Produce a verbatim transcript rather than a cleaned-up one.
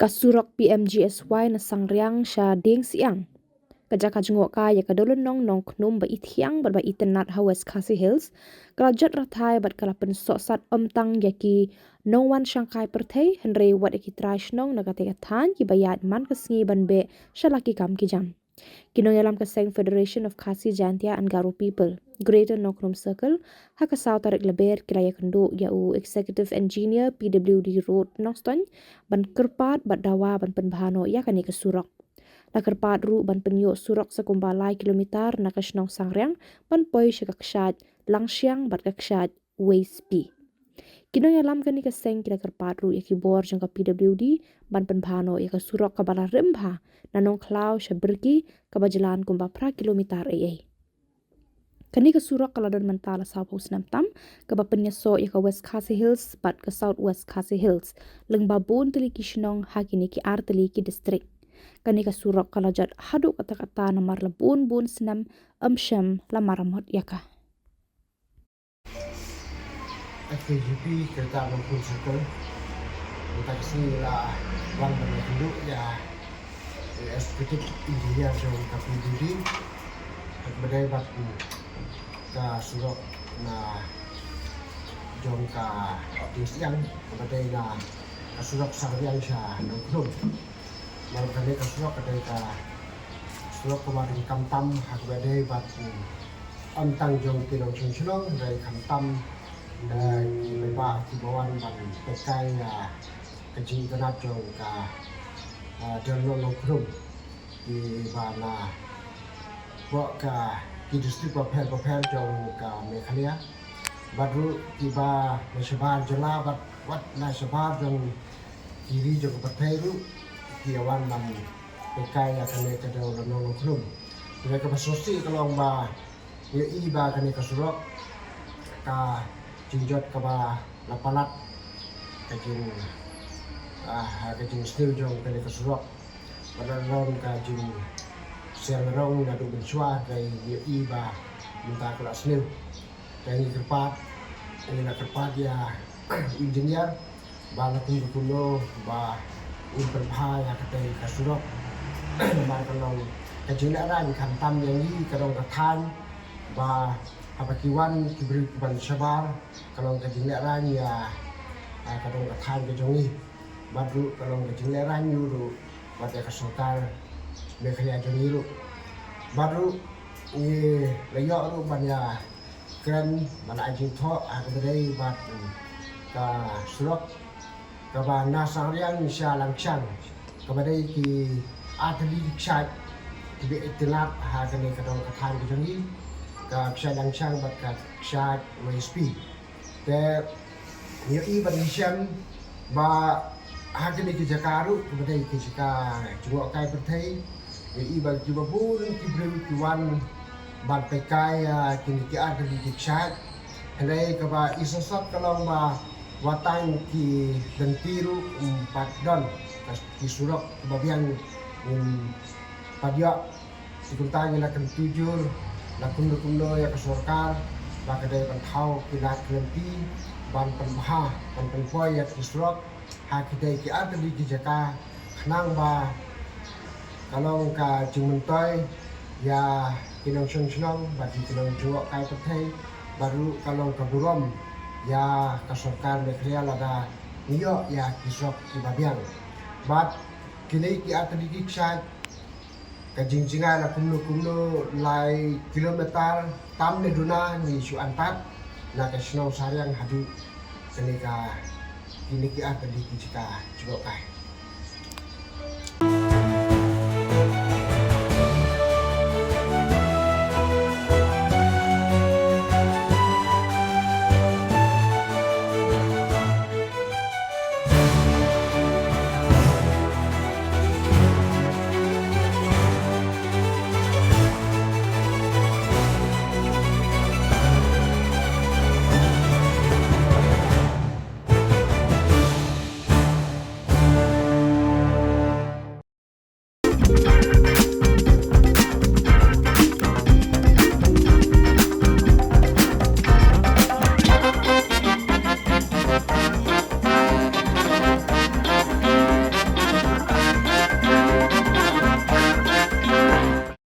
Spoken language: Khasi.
Ka surok P M G S Y na Sangriang sha Diengsiang, ka jaka jngohkai ïa ka dewlynnong Nongkhnum ba ithiang bad ba itynnad ha West Khasi Hills, ka la jot rathai bad ka la pynsohsat ym tang ïa ki nongwan shangkai pyrthei hynrei wat ïa ki trai shnong na kata ka thaiñ kiba ïaid man ka sngi ban beh sha la ki kam ki jam. Ki nongïalam ka seng Federation of Khasi Jaintia and Garo People, Greater Nongkhnum Circle, ha ka saw tarik Lber ki la ïakynduh ïa u Executive Engineer P W D Road Nongstoiñ ban kyrpad bad dawa ban pynbha noh ïa kane ka surok. La kyrpad ruh ban pynïoh surok sa kumba lai kilometer na ka shnong Sangriang ban poi sha ka kshaid Langshiang bad ka kshaid Wei Spi. Ki nongïalam kane ka seng ki la kyrpad ruh ïa ki bor jong ka P W D ban pynbha noh ïa ka surok kaba la rim bha na Nongkhlaw sha Byrki kaba jlan kumba phra kilometer ei ei. Kane ka surok ka la don mynta la sawphew snem tam, kaba pynïasoh ïa ka West Khasi Hills bad ka South West Khasi Hills, lyngba bun tylli ki shnong ha kine ki ar tylli ki district. Kane ka surok ka la jot haduh katta katta namar la bun bun snem ym shym la maramot ïa ka. F K G P, Greater Nongkhnum Circle. Mynta ka sngi la wan ban ïakynduh ïa u Executive Engineer jong ka P W D ha kaba ïadei bad ka surok na jong ka Diengsiang, kaba ïadei na ka surok Sangriang sha Nongkhnum. Namar kane ka surok ka dei ka surok kaba donkam tam ha kaba ïadei bad, mm, ym tang jong ki nongshong shnong hynrei khamtam, eh, ki paidbah kiba wan ban peitkai ïa ka jingitynnad jong ka, eh, dewlynnong Nongkhnum kiba na bok ka ki district bapher bapher jong ka Meghalaya. Bad ruh kiba na shabar jylla bad wat na shabar jong ki ri jong ka pyrthei ruh ki ïa wan ban peitkai ïa kane ka dewlynnong Nongkhnum. Kane kaba sngewsih ka long ba ïohi ba kane ka surok ka jingjot kaba la palat ka jing, ah, ka jingsniew jong kane ka surok. Bad la don ka jingsngew rong naduh mynshuwa, ka ïohi ba mynta ka la sniew. Te ngi kyrpad, ngi la kyrpad ïa u engineer ba la kumno kumno ba un pynbha ïa katei ka surok. Namar ka long ka jinglehraiñ khamtam ïa ngi ka dong ka thaiñ ba haba ki wan ki briew ki ban shabar ka long ka jinglehraiñ ïa, ah, ka dong ka thaiñ ka jong ngi. Bad ruh ka long ka jinglehraiñ ruh bad ïa ka sorkar Meghalaya jong ngi ruh. Bad ruh ngi la ïoh ruh ban ïa kren ban ai jingthoh ha kaba ïadei bad ka surok kaba na Sangriang sha Langshiang, kaba dei ki artylli ki kshaid kiba itynnad ha kane ka dong ka thaiñ ka jong ngi, ka kshaid Langshiang bad ka kshaid Wei Spi. Te ngi ïohi bad ngi shem ba ha kine ki jaka ruh kiba dei ki jaka jngohkai pyrthei, ngi ïohi ba kiba bun ki briew ki wan ban peitkai ïa kine ki artylli ki kshaid. Hynrei kaba isosot ka long ba wat tang ki lynti ruh ym pat don, ki surok kiba biang ym pat ïoh. Te kumta ngi la kyntu jur la kumno kumno ïa ka sorkar ba ka dei ban thaw ki lad ki lynti ban pynbha, ban pynpoi ïa ki surok ha kitei ki artylli ki jaka khnang ba ka long ka jingmyntoi ïa ki nongshong shnong bad ki nongjngohkai pyrthei, bad ruh ka long ka burom ïa ka sorkar Meghalaya lada ngi ïoh ïa ki surok kiba biang. Bad kine ki artylli ki kshaid ka jingjngai la kumno kumno lai kilometer tam ne duna ngi shu antad na ka shnong Sangriang haduh kane ka, kine ki artylli ki jaka jngohkai.